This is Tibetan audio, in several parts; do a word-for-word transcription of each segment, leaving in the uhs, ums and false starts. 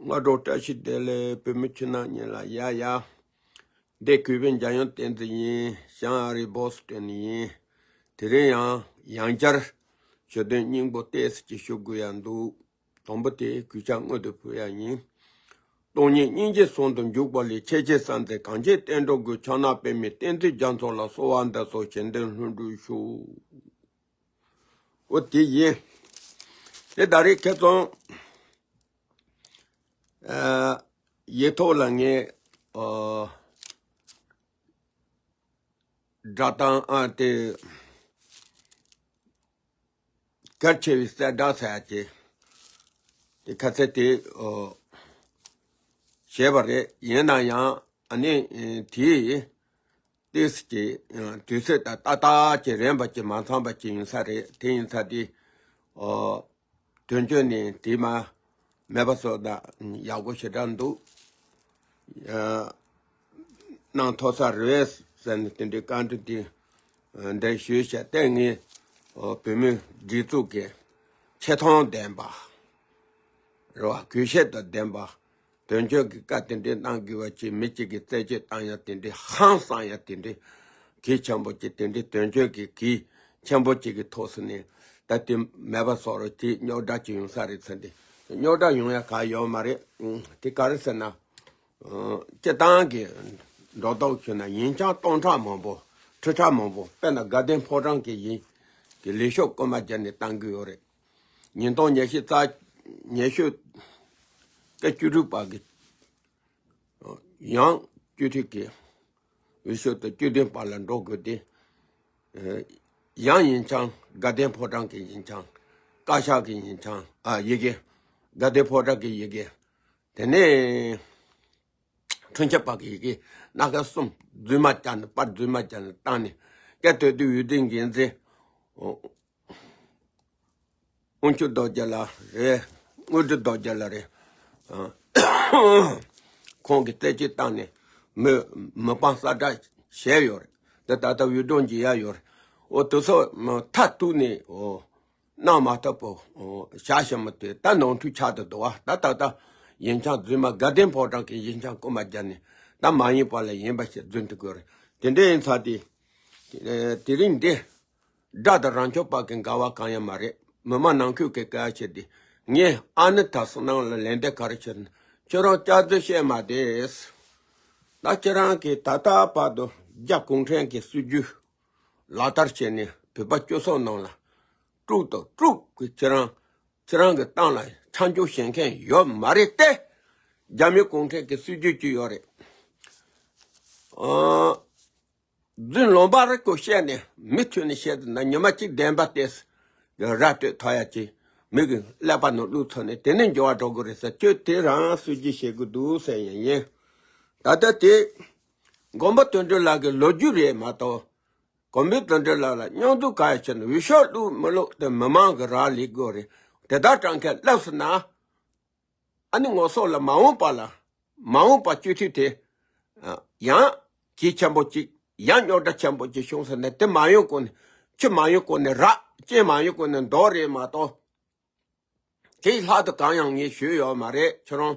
སྔ་དྲོ་བཀྲ་ཤིས་བདེ་ལེགས། བོད་མི་ཕྱི་ནང་གཉིས་ལ་ཡ་ཡ། འདི་གུས་པའི་འཇམ་དབྱངས་བསྟན་འཛིན་ཡིན། བྱང་ཨ་རི་བྷོ་སི་ཊོན་ནས་ཡིན། དེ་རིང་ཡང་ཡང་བསྐྱར་ཞུ་དོན་སྙིང་པོ་ཏོག་ཙམ་ཅིག་ཞུ་དགོས་ཡ་འདུག། དང་པོ་དེ་གུས་ཕྱག་སྔོན་དུ་ཕུལ་ཡ་ཡིན། སྟོང་ཉིད་སྙིང་རྗེའི་ཟུང་དུ་འཇུག་པ་ལས། ཆེས་ཆེར་གསལ་མཛད་གངས་ཅན་བསྟན་འགྲོའི་མགོན། ཕྱག་ན་པདྨོའི་བསྟན་འཛིན་རྒྱ་མཚོ་ལ། གསོལ་བ་འདེབས་སོ་བཞེད་དོན་ལྷུན་གྲུབ་ཤོག། འོ་དེ་ཡིན། དེ་ད་རེས་ཁ་སང་ཨ་ཡིག་ཐོག་ལ་ངས་ཨ་སྒྲ་གདངས་ཨ་དེ་གལ་ཆེ་བའི་གསལ་བསྒྲགས་ཟེར་ཡ་ཅིག་དེ་ཁ་ཚད་དེ་ཨ་བྱས་པ་རེད། ཡིན་ན་ཡང་ཨ་ནི་ཨ་དེ་ཏོག་ཙམ་ཅིག་དུས་ཚོད་དང་ཏག་ཏག་ཅིག་རན་པ་ཅིག་མ་ཚང་པ་ཅིག་ཡིན་ས་རེད། དེ་ཡིན་ཙང་དེ་ཨ་དོན་གཅོད་ནས་དེ་མ་མེད་པ་བཟོ་ད་ཡག་པོ་ཞེ་དྲག་འདུག། ཨ་གནང་ཐུབ་ས་རེད་ཟེར་ནས་དེ་འདྲའི་བཀའ་འདྲི་དེ་འདིར་ཞུས་བྱས། ཏེ་ངས་ཨ་བོད་མིའི་སྒྲིག་འཛུགས་ཀྱི་ཆེ་མཐོང་ལྡན་པ་རེད་བ། གུས་ཞབས་དང་ལྡན་པ། དོན་གཅོད་ཀྱི་བཀའ་དེ་འདྲའི་གནང་དགོས་པ་ཅིག། མི་གཅིག་གིས་རྩད་གཅོད་བཏང་ཡ་དེ་འདྲའི་ཧང་སང་ཡ་དེ་འདྲའི་གལ་ཆེན་པོ་ཅིག། དེ་འདྲའི་དོན་གཅོད་ཀྱི་གལ་ཆེན་པོ་ཅིག་གི་ཐོག་སུ་ནས་ད་དེ་མེད་པ་བཟོ་རོགས་ཅིག། རྙོག་དྲ་ཅིག་ཡོང་ས་རེད་ཟེར་ཏེ། རྙོག་དྲ་ཡོང་ཡ་ག་ཡོད་མ་རེད། ཨང་། དེ་ག་རེ་ཟེར་ན། ཨང་། སྤྱིར་བཏང་གི་འགྲོ་ལྡོག་བྱུང་ན་ཡིན་ཀྱང་སྟོང་ཕྲག་མང་པོ་ཁྲི་ཕྲག་མང་པོ། དཔེར་ན་དགའ་ལྡན་ཕོ་བྲང་གི་ཡིན་གྱི་ལས་ཤོག་རྐུ་མ་བརྒྱབ་ནས་བཏང་གི་ཡོད་རེད། ཉིས་སྟོང་ཉི་ཤུ་རྩ་ཉི་ཤུ་སྐབས་བཅུ་དྲུག་པ་གི་ཡང་བཅུ་དྲུག་གི་འོས་ཤོག་དང་བཅུ་བདུན་བར་ལ་འགྲོ་དགོས་ཏེ། ཡང་ཡིན་ཀྱང་དགའ་ལྡན་ཕོ་བྲང་གི་ཡིན་ཀྱང་། བཀའ་ཤག་གི་ཡིན་ཀྱང་། ཨ་ཡི་གེ། དགའ་ལྡན་ཕོ་བྲང་གི་ཡི་གེ། དེ་ནས་འཁྲུན་ཆོད་པ་གི་ཡི་གེ། སྣ་ཁ་གསུམ་རྫུན་མ་བརྒྱབ་ནས། པར་རྫུན་མ་བརྒྱབ་ནས་བཏང་ནས། སྐབས་དེ་དུས་འོས་བསྡུ་འགན་འཛིན། དབང་ཕྱུག་རྡོ་རྗེ་ལགས་རེད། དངོས་གྲུབ་རྡོ་རྗེ་ལགས་རེད། ཨ། ཁོང་གིས་རྩད་གཅོད་བཏང་ནས་མི་མི་དཔང་གསར་བསྒྲགས་བྱས་ཡོད་རེད། འདི་ད་ལྟ་འོས་སྒྲུང་བགྱིས་ཡ་ཡོད་རེད། འོ་དེ་ཚོ་མཐར་གཏུགས་ནས་འོ་གནང་མ་ཐུབ་པ་འོ་བཞག་བཞག་མ་དེ་ད་ནོར་འཁྲུལ་ཆགས་བསྡད་འདུག་བ། ད་ད་ལྟ་ཡིན་ཀྱང་རྫུན་མ། དགའ་ལྡན་ཕོ་བྲང་གི་ཡིན་ཀྱང་རྐུ་མ་བརྒྱབ་ནས། ད་མ་ཡིན་པ་ལ་ཡིན་པ་ཞིག་རྫུན་དུ་དགོས་རེད། དེ་འདྲ་ཡིན་ཙང་དེ་དེ་རིང་འདི། དགྲ་དང་རང་ཕྱོགས་བར་གྱི་འགལ་བ་གང་ཡང་མ་རེད། མི་མང་ནང་ཁུལ་གྱི་སྐད་ཆ་དེ། ངས་ཨ་ནི་ད་སོ་ནང་ལ་ལན་འདེབས་ག་རེ་བྱེད་ན། ཁྱོད་རང་སྐྱག་རྫུན་བཤད་མ་བསྡད། ད་ཁྱེད་རང་གིས་ད་ལྟ་བར་དུ་རྒྱ་གུང་ཁྲན་གྱི་སྲིད་ཇུས་ལག་བསྟར་བྱས་ནས་བོད་པ་སྤྱི་ཚོགས་ནང་ལ་དཀྲུག་དང་དཀྲུག་གི། ཁྱེད་རང་ཁྱེད་རང་གི་གཏམ་ལ་ཆ་འཇོག་བྱེད་མཁན་ཡོད་མ་རེད་དེ། རྒྱ་མི་གུང་ཁྲན་གྱི་སྲིད་ཇུས་ཅིག་ཡོད་རེད། ཨ། རྫུན་ལོང་བ་རེ་སྐོར་བཤད་ནས་མི་མཐུད་ནས་བཤད་དུས་ན། ཉི་མ་གཅིག་བདེན་པ་དེ་གི་ར་སྤྲོད་ཐོག་ཡ་གཅིག་མི་གི་ཀླད་པ་ནང་བླུགས་ཚར་ནས། དེ་ནས་འགྱུར་བ་འགྲོ་གི་རེད་ཟེར། ཁྱོད་དེ་རང་སྲིད་ཇུས་བྱེད་དགོས་འདུག་ཟེར་ཡིན་ཡིན། ད་ལྟ་དེ་མགོན་པོ་དོན་གྲུབ་ལགས་ཀྱི་ལོ་རྒྱུས་རེད་མ་གཏོགས། མགོན་པོ་དོན་གྲུབ་ལགས་ལ་སྙོན་འཛུགས་ག་ཡ་བྱས་ན། འོས་ཤོག་བླུགས་མི་བླུགས་དེ་མི་མང་གི་རག་ལས་དགོས་རེད། དེ་དག་དྲང་ཁས་ལབ་སོང་ན། ཨ་ནི་ངོ་སོ་ལ་མ་འོངས་པ་ལ། མ་འོངས་པ་སྤྱི་འཐུས་དེ་ཡང་གལ་ཆེན་པོ་ཅིག། ཡང་རྙོག་དྲ་ཆེན་པོ་ཅིག་བྱུང་ཟེར་ནས། དེ་མ་ཡོང་གོང་ནས། ཆུ་མ་ཡོང་གོང་ནས་རགས། རྐྱེན་མ་ཡོང་གོང་ནས་འདོར་རེད་མ་གཏོགས། དེའི་ལྷག་ཏུ་གང་ཡང་ངས་ཞུས་ཡོད་མ་རེད། ཁྱེད་རང་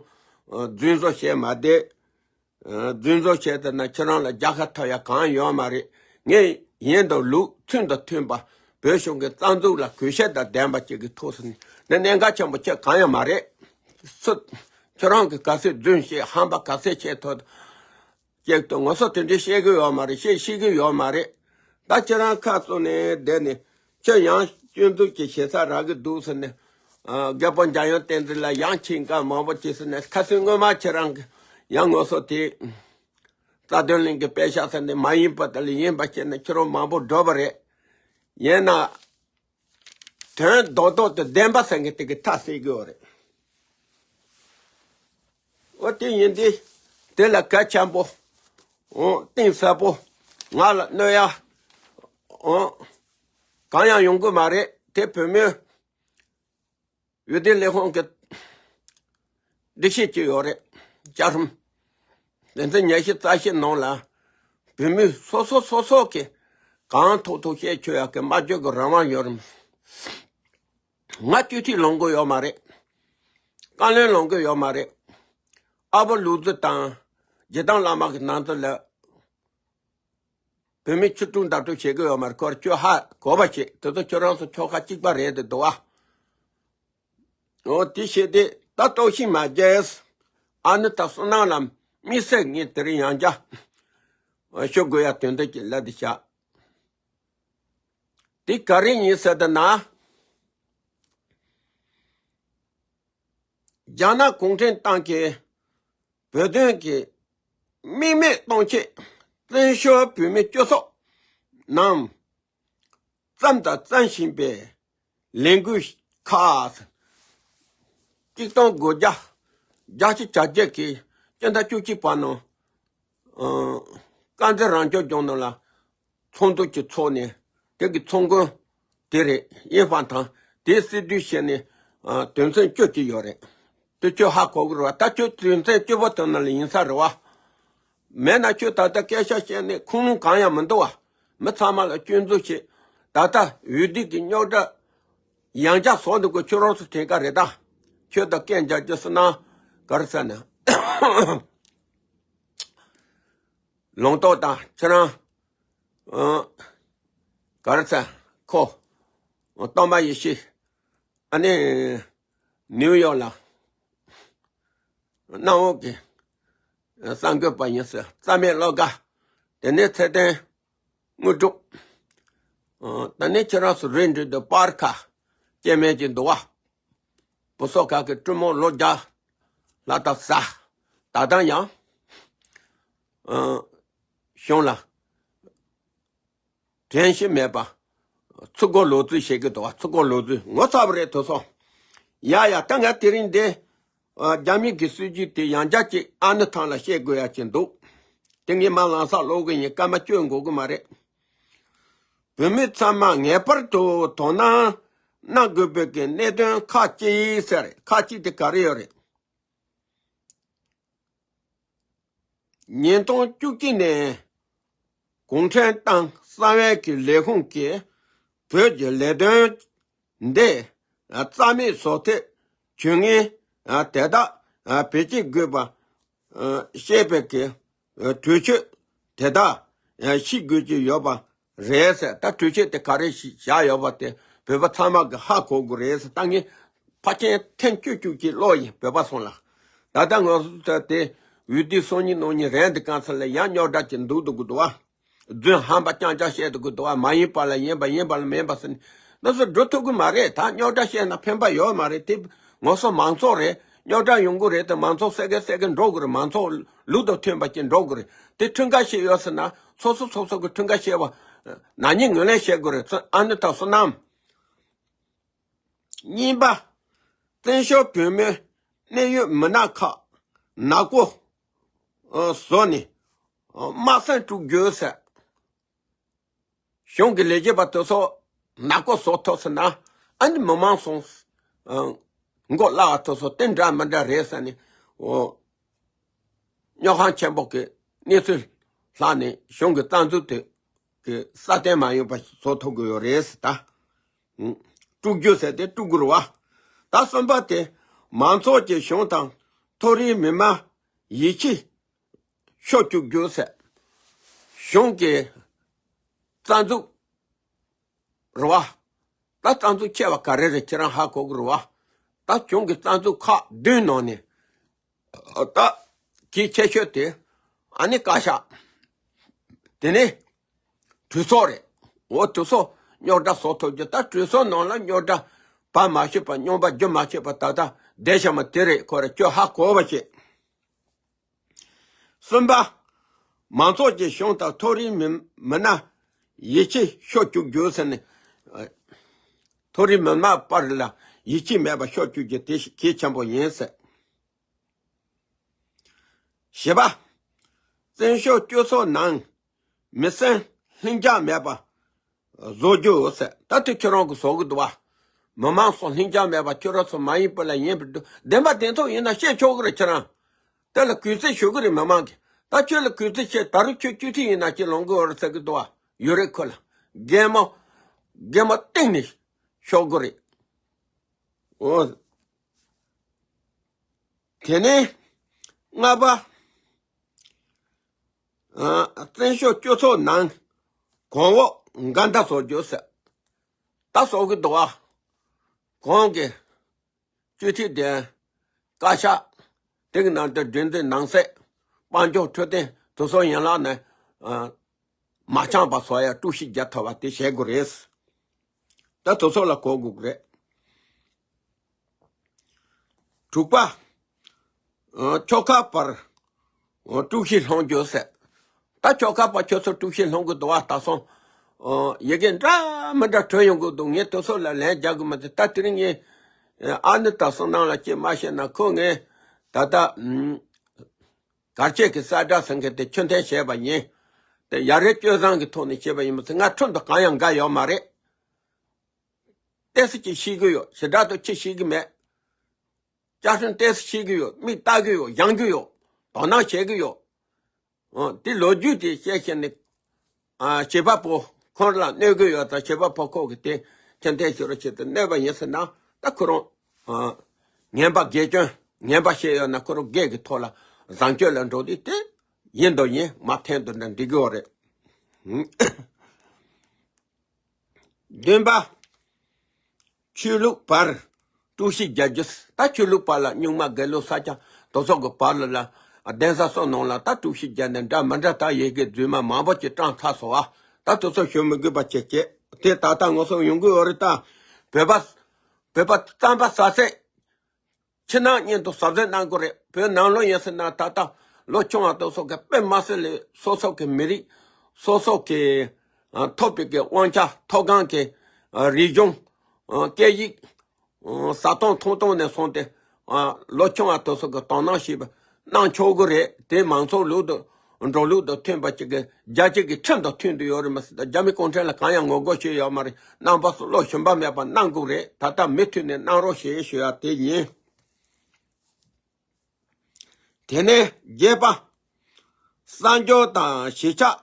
རྫུན་བཟོ་བྱས་མ་བསྡད། རྫུན་བཟོ་བྱས་ད་ན་ཁྱེད་རང་ལ་རྒྱལ་ཁ་ཐོབ་ཡ་གང་ཡོད་མ་རེད། ངས་ཡིན་དང་ལུགས་ཚུལ་དང་མཐུན་པ། བོད་གཞུང་གི་རྩ་འཛུགས་ལ་གུས་ཞབས་དང་ལྡན་པ་ཅིག་གི་ཐོག་སུ་ནི་གནད་འགག་ཆེན་པོ་ཁྱོད་གང་ཡང་མ་རེད། སུ། ཁྱོད་རང་གི་ག་ཚོད་རྫུན་བཤད། ཧམ་པ་ག་ཚོད་བྱས་ཐོག་ཅིག་ཏུ་ངོ་སོ་དེ་འདྲའི་བཤད་གི་ཡོད་མ་རེད། བཤད་ཤེས་གི་ཡོད་མ་རེད། ད་ཁྱེད་རང་ཁ་བཙུམ་ནས་བསྡད་ནས། ཁྱོད་ཡང་སྐྱོན་འཛུགས་ཀྱི་བྱེད་ས་རག་གི་འདུག་ཟེར་ནས། ཨ། རྒད་པོ་འཇམ་དབྱངས་བསྟན་འཛིན་ལ་ཡང་ཆིངས་ཀ་མང་པོ་བྱས་ཟེར་ནས། ཁ་སང་སྔོན་མ་ཁྱེད་རང་གི་ཡང་ངོ་སོ་དེ་རྩ་དོན་གླིང་གི་པད་ཤག་ཟེར་ནས་མ་ཡིན་པ་དེ་ལ་ཡིན་པ་བྱས་ནས་ཁྱེད་རང་མང་པོ་སྒྲུབ་པ་རེད། ཡིན་ན། དོན་རྡོག་རྡོག་ཏུ་བདེན་པ་ཟེར་མཁན་དེ་གི་མཐའ་གསལ་གི་ཡོད་རེད། འོ་དེ་ཡིན་དུས་དེ་ལ་གལ་ཆེན་པོ། འོ་གཏིང་ཟབ་པོ་ང་ལ་གནོད་ཡ། འོ་གང་ཡང་ཡོང་གི་མ་རེད། དེ་བོད་མིའི་འོས་བསྡུ་ལས་ཁུངས་ཀྱི་སྒྲིག་གཞི་ཅིག་ཡོད་རེད། བཅའ་ཁྲིམས། དེ་ཚོ་ཉི་ཤུ་རྩ་བཞི་ནང་ལ་བོད་མི་སོ་སོ་སོ་སོ་གི་གང་ཐུབ་ཐུབ་བཤད་ཆོག་ཡག་གི་སྨྲ་བརྗོད་ཀྱི་རང་དབང་ཡོད་རེད། ང་སྤྱི་འཐུས་ལངས་གི་ཡོད་མ་རེད། བཀའ་བློན་ལངས་གི་ཡོད་མ་རེད། ཨ་བོ་ལུག་རྫི་དང་རྗེ་བདག་བླ་མ་གི་ནང་དུ་ལ། བོད་མི་ཆོས་དྲུག་མདའ་དྲུག་བྱེད་ཀྱི་ཡོད་མ་རེད། ཁོར་ཁྱོད་ཧ་གོ་བ་བྱེད། དེ་ཚོ་ཁྱོད་རང་ཚོ་ཁྱོ་ག་གཅིག་པ་རེད་དེ་འདུག་བ། འོ་དེ་བྱས་ཏེ་ད་ལྟོགས་ཤིང་མ་རྒྱས། ཨ་ནི་ད་བསོད་ནམས་ལ་དམིགས་བསལ་ངས་དེ་རིང་ཡང་བསྐྱར་ཞུ་དགོས་ཡ་དོན་དག་ཅིག་ལབ་དེ་བཞག་དེ་ག་རེ་ཡིན་ཟེར་ད་ན། རྒྱ་ནག་གུང་ཁྲན་ཏང་གིས་བོད་དོན་གྱི་དམིགས་མེད་གཏོང་ཆེད་བཙན་བྱོལ་བོད་མི་སྤྱི་ཚོགས་ནང་བརྩམས་དང་བརྩམ་བཞིན་པའི་ལས་འགུལ་ཁག་གཅིག་སྟོང་དགུ་བརྒྱ་བརྒྱད་ཅུ་གྱ་བརྒྱད་ཀྱི་སྤྱི་ཟླ་བཅུ་གཅིག་པ་ནང་། ཨང་། དཀར་མཛེས་རང་སྐྱོང་ལྗོངས་ནང་ལ་ཚོགས་འདུ་གཅིག་ཚོགས་ནས་དེ་གི་ཚོགས་མགོན་དེ་རེད། དབྱི་ཧྥང་ཐང་དེ་སྲིད་དུ་བྱས་ནས་ཨ་དོན་ཚན་བཅུ་གཅིག་ཡོད་རེད། དེ་ཁྱོད་ཧ་གོ་གི་རེད་བ། ད་ཁྱོད་དོན་ཚན་བཅུ་པོ་དེ་ནང་ལ་ཡིན་ས་རེད་བ། མེད་ན་ཁྱོད་ད་ལྟ་སྐད་ཆ་བཤད་ནས་ཁུངས་ལུང་གང་ཡང་མི་འདུག་བ། མི་ཚང་མ་ལ་སྐྱོན་འཛུགས་བྱེད། ད་ལྟ་འོས་བསྡུ་གི་རྙོག་དྲ་ཡང་བསྐྱར་བཟོ་འདུག་གི། ཁྱོད་རང་ཚོ་དྲན་ག་རེད་ད། ཁྱོད་ད་སྐད་འཇགས་རྒྱུ་སུ་ན་ག་རེ་ཟེར་ན། ལུང་རྟོགས་དང་ཁྱེད་རང་། ཨ། ག་རེ་ཟེར། ཁོ། སྟོན་པ་ཡེ་ཤེས། ཨ་ནི། ནིའུ་ཡོག་ལ། གནམ་འོག་གི། གསར་འགོད་པ་ཡིན་ཟེར། རྩ་མེད་བློ་དགའ། དེ་ནས་ཚེ་བརྟན། དངོས་གྲུབ། ཨ། དེ་ནས་ཁྱེད་རང་ཚོ་རེད་འགྲིག་འདུག་པར་ཁ། སྐྱེ་དམན་གྱི་འདུག་བ། བུ་སོ་ཁ་གི་སྤྲུལ་མོ་ལོ་བརྒྱ་ལྷག་ད་ཟ། ད་ལྟ་ཡང་། ཨ། གཞུང་ལ་དྲན་ཤེས་མེད་པ། ཚུར་རྒོལ་ལོག་རྩིས་བྱེད་ཀྱི་འདུག་བ། ཚུར་རྒོལ་ལོག་རྩིས་ངོ་ཚ་བ་རེད་དོ་སོང་། ཡ་ཡ། ད་ང་དེ་རིང་འདི། ཨ། རྒྱ་མི་གི་སྲིད་ཇུས་དེ་ཡང་བསྐྱར་ཅིག་ཨ་ནི་ཐང་ལ་བཤད་དགོས་ཡ་ཅིག་འདུག་དེ་ངས་མ་ལངས་ས་ལོག་གི་ཡིན། སྐར་མ་བཅུ་འགོར་གི་མ་རེད། བོད་མི་ཚང་མ་ངེས་པར་དུ་དོ་སྣང་གནང་དགོས་པའི་གི་གནད་དོན་ཁག་ཅིག་ཟེར། ཁག་ཅིག་དེ་ག་རེ་ཡོད་རེད། ཉིས་སྟོང་བཅུ་གཅིག་ནས་གུང་ཁྲན་ཏང་གསང་བའི་གི་ལས་ཁུངས་ཀྱིས་བོད་ཀྱི་ལས་དོན་འདི་རྩ་མེད་བཟོ་ཐབས་བྱུས་ངན་དེ་དག་བེད་སྤྱད་དགོས་པ། ཨ། བཤད་པའི་གི། ཨ། གྲོས་ཆོད་དེ་དག་ཨ། བཤིག་དགོས་ཀྱི་ཡོད་པ་རེད་ཟེར། ད་གྲོས་ཆོད་དེ་ག་རེ་ཞིག་བཞག་ཡོད་པ་དེ་བོད་པ་ཚང་མ་གི་ཧ་གོ་དགོས་རེད་ཟེར། ད་ངས་ཕལ་ཆེར་ཐེངས་བཅུ་བཅུ་གཅིག་ཀློག་ཡིན་བོད་པ་ཚོ་ལ། ད་ལྟ་ང་ཚོ་ད་དེ་འོས་བསྡུ་སང་ཉིན་གནངས་ཉིན་རན་དེ་གང་ཚ་ལ་ཡང་རྙོག་དྲ་ཅིག་འདུག་འདུག་གི་འདུག་བ། རྫུན་ཧམ་པ་རྐྱང་རྐྱང་བཤད་འདུག་གི་འདུག་བ། མ་ཡིན་པ་ལ་ཡིན་པ། ཡིན་པ་ལ་མིན་པ་ཟེར་ནས་འདི་ཚོ་འགྲོ་ཐུབ་གི་མ་རེད། ད་རྙོག་དྲ་བཤད་ན་ཕན་པ་ཡོད་མ་རེད། དེ་ང་ཚོ་མང་ཚོགས་རེད། རྙོག་དྲ་ཡོང་གི་རེད་དེ་མང་ཚོགས་བསད་གེ་བསད་གེ་འགྲོ་གི་རེད། མང་ཚོགས་ལུགས་དང་མཐུན་པ་ཅིག་འགྲོ་གི་རེད། དེ་ཁྲིམས་འགལ་བྱས་ཡོད་ཟེར་ན་སོ་སོ་སོ་སོ་གི་ཁྲིམས་འགལ་བྱས་པ་ནག་ཉེས་ངོས་ལེན་བྱེད་དགོས་རེད། ཨ་ནི་ད་བསོད་ནམས། གཉིས་པ། བཙན་བྱོལ་བོད་མིའི་གནད་ཡོད་མི་སྣ་ཁག་ནག་པོ་བཟོ་ནས་དམག་སེམས་དཀྲུག་རྒྱུ་ཟེར། གཞུང་གི་ལས་བྱེད་པ་དེ་ཚོ་ནག་པོ་བཟོ་ཐུབ་ཟེར་ན། ཨ་ནི་མི་མང་ཚོ་མགོ་བརླག་དེ་ཚོ་དེ་འདྲ་མི་འདྲ་རེད་ཟེར་ནས། འོ། རྙོག་གླེང་ཆེན་པོ་གི་གནས་ཚུལ་ལྷག་ནས་གཞུང་གི་རྩ་འཛུགས་དེ་གི་སྲ་བརྟན་མ་ཡིན་པ་བཟོ་ཐུབ་དགོས་ཡོད་རེད་ཟེར་ད། དཀྲུག་རྒྱུ་ཟེར་དེ་དཀྲུག་དགོས་རེད་བ། ད་གསུམ་པ་དེ་མང་ཚོགས་ཀྱི་གཞུང་དང་མཐོ་རིམ་མི་མང་ཡིད་ཆེས་ཤོར་བཅུག་རྒྱུ་ཟེར། གཞུང་གི་རྩ་འཛུགས་རེད་བ། ད་རྩ་འཛུགས་ཆེ་བ་ག་རེ་རེད་ཁྱེད་རང་ཧ་གོ་གི་རེད་བ། ད་གཞུང་གི་རྩ་འཛུགས་ཁག་བདུན་ནང་ནས། ད་གལ་ཆེ་ཤོས་དེ་ཨ་ནི་བཀའ་ཤག་དེ་ནས་གྲོས་ཚོགས་རེད། འོ་གྲོས་ཚོགས་རྙོག་དྲ་བཟོ་ཐུབ་རྒྱུ། ད་གྲོས་ཚོགས་ནང་ལ་རྙོག་དྲ་བབས་མ་ཤེས་པ། རྙོག་པ་རྒྱུ་མ་ཤེས་པ་ད་ལྟ་བསྡད་བཞག་མ་དེ་རེད། ཁོ་རེ་ཁྱོད་ཧ་གོ་བ་བྱེད། གསུམ་པ། མང་ཚོགས་ཀྱི་གཞུང་དང་མཐོ་རིམ་མི་མི་སྣ་ཡིད་ཆེས་ཤོར་བཅུག་རྒྱུ་ཟེར་ནས། མཐོ་རིམ་མི་སྣ་བར་ལ་ཡིད་ཆེས་མེད་པ་ཤོར་བཅུག་རྒྱུ་དེ་གལ་ཆེན་པོ་ཡིན་ཟེར། བཞི་པ། བཙན་བྱོལ་སྤྱི་ཚོགས་ནང་མི་སེམས་ལྷིང་འཇགས་མེད་པ་བཟོ་རྒྱུ་ཟེར། ད་དེ་ཁྱེད་རང་གིས་བཟོ་གི་འདུག་བ། མི་མང་ཚོ་ལྷིང་འཇགས་མེད་པ། ཁྱོད་རང་ཚོ་མ་ཡིན་པ་ལ་ཡིན་པ་འདུག་བདེན་པ་བདེན་ཐོག་ཡིན་ན་བཤད་ཆོག་གི་རེད་ཁྱེད་རང་། དེ་ལ་གུས་བརྩི་ཞུ་གི་རེད་མི་མང་གིས། ད་ཁྱོད་ལ་གུས་བརྩི་བྱེད། ད་རུང་ཁྱོད་བཅུ་ཁྲི་ཡིན་ན་ཅི་ལོང་གི་ཡོད་རེད་ཟེར་གི་འདུག་བ། ཡོད་རེད་ཁོ་ལ། རྒན་མོ། རྒན་མོ་སྟེང་ནས་ཤོག་གི་རེད། འོ། དེ་ནས་ ལྔ་པ། ཨ། བཙན་བྱོལ་སྤྱི་ཚོགས་ནང་གོང་འོག་འགལ་ཟླ་བཟོ་རྒྱུ་ཟེར། ད་བཟོ་གི་འདུག་ཨ། གོང་གི་སྤྱི་འཐུས་དེ་བཀའ་ཤག་དེ་གི་ནང་དུ་སྒྲིག་འཛུགས་ནང་གསེས་དཔལ་འབྱོར་འཕྲོད་བསྟེན་དེ་ཚོ་ཡན་ལག་ནས་ཨ། མ་འཆམ་པ་བཟོ་ཡ་ཀྲུའུ་ཞི་རྒྱལ་ཐོབ་པ་དེ་བྱེད་དགོས་རེད། ད་དེ་ཚོ་ལ་གོ་དགོས་ཀྱི་རེད། དྲུག་པ། ཨ། ཆོལ་ཁ་བར་ཨ། ཀྲུའུ་ཞི་སློང་རྒྱུ་ཟེར། ད་ཆོལ་ཁ་བར་ཁྱོད་ཚོ་ཀྲུའུ་ཞི་སློང་གི་འདུག་བ། ད་སོང་། ཨ། ཡི་གེ་འདྲ་མི་འདྲ་བྲིས་ཡོང་གི་འདུག་ངས་དེ་ཚོ་ལ་ལན་རྒྱག་གི་མ་ཚད། ད་དེ་རིང་ངས་ཨ་ནི་ད་སོང་ནང་ལ་ཅིག་མ་བཤད་ན་ཁོ་ངས་ད་ལྟ་ཨུམ། གར་ཆེད་ཀྱི་གསལ་བསྒྲགས་ཟེར་མཁན་དེ་ཆུ་འཐེན་བྱས་པ་ཡིན། དེ་ཡ་རེ་སྤྱོད་བཟང་གི་ཐོག་ནས་བྱས་པ་ཡིན་མ་ཚད་ང་ཁྲིམས་དང་གང་ཡང་འགལ་ཡོད་མ་རེད། ཏོག་ཙམ་ཅིག་ཤེས་ཀྱི་ཡོད། ཞེ་དྲག་ཏུ་ཅིག་ཤེས་ཀྱི་མེད། བཅའ་ཁྲིམས་ཏོག་ཙམ་ཤེས་ཀྱི་ཡོད། མིག་ལྟ་གི་ཡོད། སྦྱང་གི་ཡོད། དོ་སྣང་བྱེད་ཀྱི་ཡོད། ཨ། དེ་ལོ་རྒྱུས་དེ་བཤད་བཤད་ནས། ཨ། བྱེད་པ་པོ་ཁོང་ལ་གནོད་གི་ཡོད་ཙང་། བྱེད་པ་པོ་ཁོ་གི་དེ་ཁྱོད་འཐེན་ཤོར་ཆེད་དུ་གནོད་པ་ཡིན་ཟེར་ན། ད་ཁོ་རང་ཨ། ངན་པ་དགེ་སྐྱོན་ངན་པ་བཤད་ཡོད་ན་ཁོ་རང་དགེ་གི་ཐོག་ལ་བཟང་སྤྱོད་ལ་འགྲོ་དུས་དེ་ཡིན་དང་ཡིན། མ་འཐེན་དུ་འདྲ་འགྲིག་གི་ཡོད་རེད། བདུན་པ། ཆོས་ལུགས་བར་དཀྲུག་ཤིང་རྒྱག་རྒྱུ། ད་ཆོས་ལུགས་བར་ལ་རྙིང་མ་དགེ་ལུགས་ས་སྐྱ་དེ་ཚོ་གི་བར་ལ་ལ་གདན་ས་སོགས་ནང་ལ་ད་དཀྲུག་ཤིང་རྒྱག་ནས་འདྲ་མི་འདྲ་ད་ཡི་གེ་རྫུན་མ་མང་པོ་ཅིག་བཀྲམ་ཚར་སོང་བ། ད་དེ་ཚོ་ཞུ་མི་དགོས་པ་བྱས་བྱས། དེ་ད་ལྟ་ང་ཚོ་ཡོང་གི་ཡོད་རེད། ད་བོད་པ་བོད་པ་རྩམ་པ་ཟ་ཚད། ཕྱི་ནང་གཉིས་དུ་ཟབ་ཟིན་གནང་དགོས་རེད། བོད་ནང་ལོགས་ཡིན་ཟེར་ན་ད་ལྟ་ལོ་ཆུང་བ་དེ་ཚོ་གི་དཔེ་མ་སྲིད་ལས་སོ་སོ་གི་མི་རིགས། སོ་སོ་གི་ཨ་ཐོབ་པའི་གི་དབང་ཆ། མཐོ་སྒང་གི་ཨ་རིག་གཞུང་། ཨ་སྐད་ཡིག་ཨ་ཟ་སྟངས་འཐུང་སྟངས་ནས་བཟུང་སྟེ། ཨ་ལོ་ཆུང་བ་དེ་ཚོ་གི་དོ་སྣང་བྱེད་པ་གནང་ཆོག་གི་རེད། དེ་མང་ཚོགས་ལུགས་དང་འགྲོ་ལུགས་དང་མཐུན་པ་ཅིག་གི་རྒྱལ་སྤྱི་གི་ཁྲིམས་དང་མཐུན་དུ་ཡོད་རེད་མ་ཟད། རྒྱ་མི་གུང་ཁྲན་ལ་གང་ཡང་ངོ་རྒོལ་བྱས་ཡོད་མ་རེད། རྣམ་པ་ཚོ་བློ་ཞུམ་པ་མེད་པ་གནང་དགོས་རེད། ད་ལྟ་མུ་མཐུད་ནས་གནང་རོགས་ཞེས་ཞུ་ཡ་དེ་ཡིན། དེ་ནས་བརྒྱད་པ། གསར་འབྱོར་དང་གཞིས་ཆགས་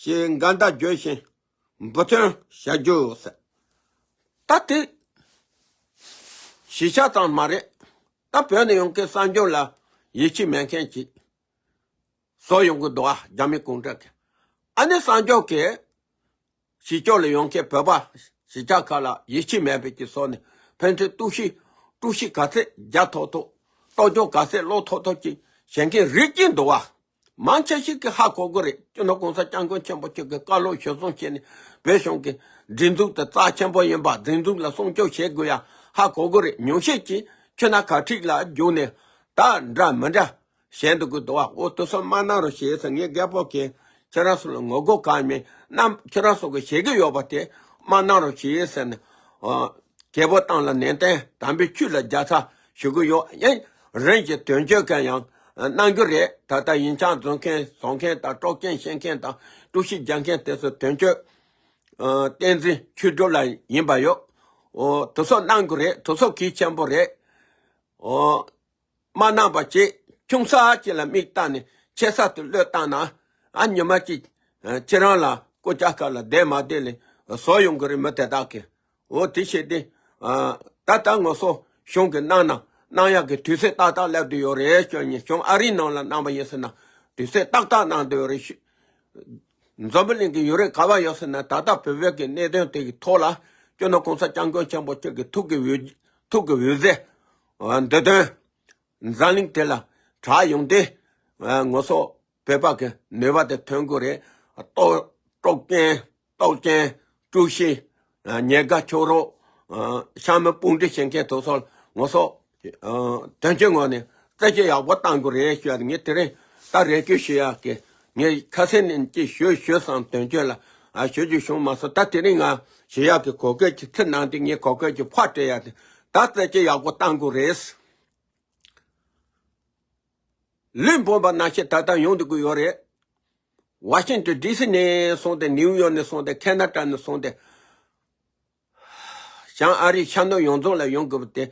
ཞེས་འགལ་ཟླ་བརྗོད་བཞིན་འབུ་ཐོན་བྱ་རྒྱུ་ཟེར། ད་དེ་གཞིས་ཆགས་ཙམ་མ་རེད། ད་བོད་ནས་ཡོང་མཁན་གསར་འབྱོར་ལ་ཡིད་ཆེས་མེད་མཁན་ཅིག་བཟོ་ཡོང་གི་འདུག་ཨ། རྒྱ་མི་གུང་ཁྲན་གྱིས། ཨ་ནི་གསར་འབྱོར་གྱིས་གཞིས་ཕྱོགས་ལ་ཡོང་མཁན་བོད་པ་གཞིས་ཆགས་ཁག་ལ་ཡིད་ཆེས་མེད་པའི་ཀྱི་སོགས་ནས་ཕན་ཚུན་གཏུག་བཤེར་དཀྲུག་ཤིང་ག་ཚད་རྒྱག་ཐུབ་ཐུབ། གཏོར་སྐྱོན་ག་ཚད་སློག་ཐུབ་ཐུབ་ཀྱི་བྱེད་མཁན་རིགས་ཀྱིས་འདུག་བ། མང་ཆེ་ཞིག་གིས་ཧ་གོ་གི་རེད། སྤྱི་ནོར་གོང་ས་སྐྱབས་མགོན་ཆེན་པོ་མཆོག་གི་བཀའ་སློབ་གཞིར་བཟུང་བྱས་ནས་བོད་གཞུང་གི་སྒྲིག་འཛུགས་དེ་རྩ་ཆེན་པོ་ཡིན་པ། སྒྲིག་འཛུགས་ལ་སྲུང་སྐྱོབ་བྱེད་དགོས་ཡ་ཧ་གོ་གི་རེད། ཉུང་ཤས་ཀྱིས་ཁྱོད་ན་ག་ཁྲིག་ལ་རྒྱུགས་ནས་ད་འདྲ་མི་འདྲ་གཞན་དུ་གི་འདུག་བ། འོ་དེ་ཚོ་མ་གནང་རོགས་བྱེད་ཟེར། ངས་རྒད་པོ་གིས་ཁྱེད་རང་ཚོ་ལ་ངོ་རྒོལ་གང་མེད། རྣམ་ཁྱེད་རང་ཚོ་གི་བྱེད་ཀྱི་ཡོད་པ་དེ་མ་གནང་རོགས་བྱེད་ཟེར་ནས། ཨ། རྒྱལ་པོ་ཏང་ལ་ནན་ཏན་དམ་པའི་ཆོས་ལ་རྒྱལ་ཚ་ཞུ་གི་ཡོད། ཡིན་རིང་གི་དོན་གཅོད་གང་ཡང་གནང་རྒྱུ་རེད། ད་ལྟ་ཡིན་ཆང་བཟོ་མཁན་བཟོ་མཁན་དང་། དཀྲོག་རྐྱེན་བཤད་མཁན་དང་། དཀྲུག་ཤིང་རྒྱག་མཁན་དེ་ཚོ་དོན་གཅོད། ཨ། བསྟན་འཛིན་ཆོས་སྒྲོན་ལགས་ཡིན་པ་ཡོད། འོ་དེ་ཚོ་གནང་དགོས་རེད། དེ་ཚོ་གལ་ཆེན་པོ་རེད། འོ། མ་གནང་པ་བྱས། ཆུང་ས་ཅིག་ལ་མིག་བལྟས་ནས་ཆེ་ས་དེ་བློས་བཏང་ན། ཨ། ཉི་མ་གཅིག་ཁྱེད་རང་ལ་སྐུ་ཅག་ཁ་ལ་བསྡད་མ་བསྡད་ལས་བཟོ་ཡོང་གི་རེད། མི་དེ་དག་གིས། འོ་དེ་བྱས་ཏེ། ཨ། ད་ལྟ་ང་ཚོ་གཞུང་གིས་གནང་ན་གནང་ཡག་གི་དུས་ཚོད་ཏག་ཏག་སླེབས་བསྡད་ཡོད་རེད། ཁྱོད་ཉིད་གཞུང་ཨ་རིའི་ནང་ལ་གནང་པ་ཡིན་ཟེར་ན་དུས་ཚོད་ཏག་ཏག་གནང་བསྡད་ཡོད་རེད། འཛམ་བུ་གླིང་གི་ཡུལ་རིས་ག་བ་ཡོད་ཟེར་ན། ད་ལྟ་བོད་བོད་ཀྱི་གནད་དོན་དེ་གི་ཐོག་ལ་སྤྱི་ནོར་གོང་ས་སྐྱབས་མགོན་ཆེན་པོ་མཆོག་གི་ཐུགས་ཀྱི་འོད། ཐུགས་ཀྱི་འོད་ཟེར། འདི་དོན་འཛམ་གླིང་དེ་ལ་གྲགས་ཡོང་སྟེ། ང་ཚོ་བོད་པ་གི་ནུས་པ་དེ་ཐོན་དགོས་རེད། གཏོར། དཀྲོག་རྐྱེན། གཏོར་སྐྱོན། དཀྲུག་ཤིང་། ཉེན་ཁ་ཕྱོགས་རོགས། ཤ་མི་དཔུང་སྒྲིག་བྱེད་མཁན་དེ་ཚོ་ང་ཚོ་དོན་གཅོད་ངོས་ནས་རྩད་གཅོད་ཡག་པོ་གཏང་དགོས་རེད་ཞུ་ཡ། ངས་དེ་རིང་ད་རེ་སྐུལ་ཞུ་ཡག་གི། ངས་ཁ་སང་ནས་ཅིག་ཞུ་ཞུ་བསམ། དོན་གཅོད་ལ་ཨ་ཞུ་རྒྱུ་བྱུང་མ་སོང་། ད་དེ་རིང་ང་ཞུ་ཡག་གི་གོ་སྐབས་ཅིག་ཚུར་གནང་སྟེ། ངས་གོ་སྐབས་ཅིག་ཕར་སྤྲད་ཡག་དེ། ད་རྩད་གཅོད་ཡག་པོ་གཏང་དགོས་རེད། ལུས་འབོད་པ་ནང་བཞིན་ད་ལྟ་ཡོང་སྡོད་ཀྱི་ཡོད་རེད། ཝ་ཤིང་ཏོན་ཌི་སི་ནས་བཟུང་སྟེ། ནིའུ་ཡོག་ནས་བཟུང་སྟེ། ཁེ་ན་ཌ་ནས་བཟུང་སྟེ། བྱང་ཨ་རིའི་ཤར་ནུབ་ཡོངས་རྫོགས་ལ་ཡོང་དགོས་པ་དེ་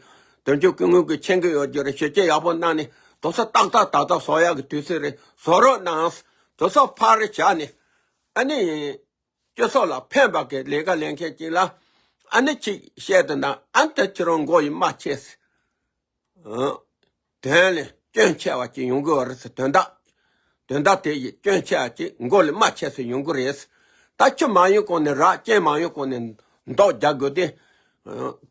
དོན་གཅོད་སྐུ་ངོ་གིས་མཁྱེན་གྱི་ཡོད་རྒྱུ་རེད། ཞིབ་དཔྱད་ཡག་པོ་གནང་ནས་དེ་ཚོ་ཏག་ཏག་ཏག་ཏག་བཟོ་ཡག་གི་དུས་ཚོད་རེད། བཟོ་རོགས་གནང་། དེ་ཚོ་ཕར་བཞག་ནས། ཨ་ནི་སྤྱི་ཚོགས་ལ་ཕན་པ་གི་ལས་ཀ་ལས་མཁན་ཅིག་ལ་ཨ་ནི་ཅིག་བཤད་དུ་ན། ཨ་ནི་ད་ཁྱེད་རང་མགོ་ཡི་མ་ཆེ་ཟེར། དོན་ལས་ སྐྱོན་ཆེ་བ་ཅིག་ཡོང་གི་ཡོད་རེད་ཟེར། དོན་དག་དོན་དག་དེ་ཡི་སྐྱོན་ཆེ་བ་ཅིག་མགོ་ལས་མར་ཆགས་སུ་ཡོང་གི་རེད། ད་ཆུ་མ་ཡོང་གོང་ནས་རགས། རྐྱེན་མ་ཡོང་གོང་ནས་མདོག་རྒྱག་དགོས་ཏེ།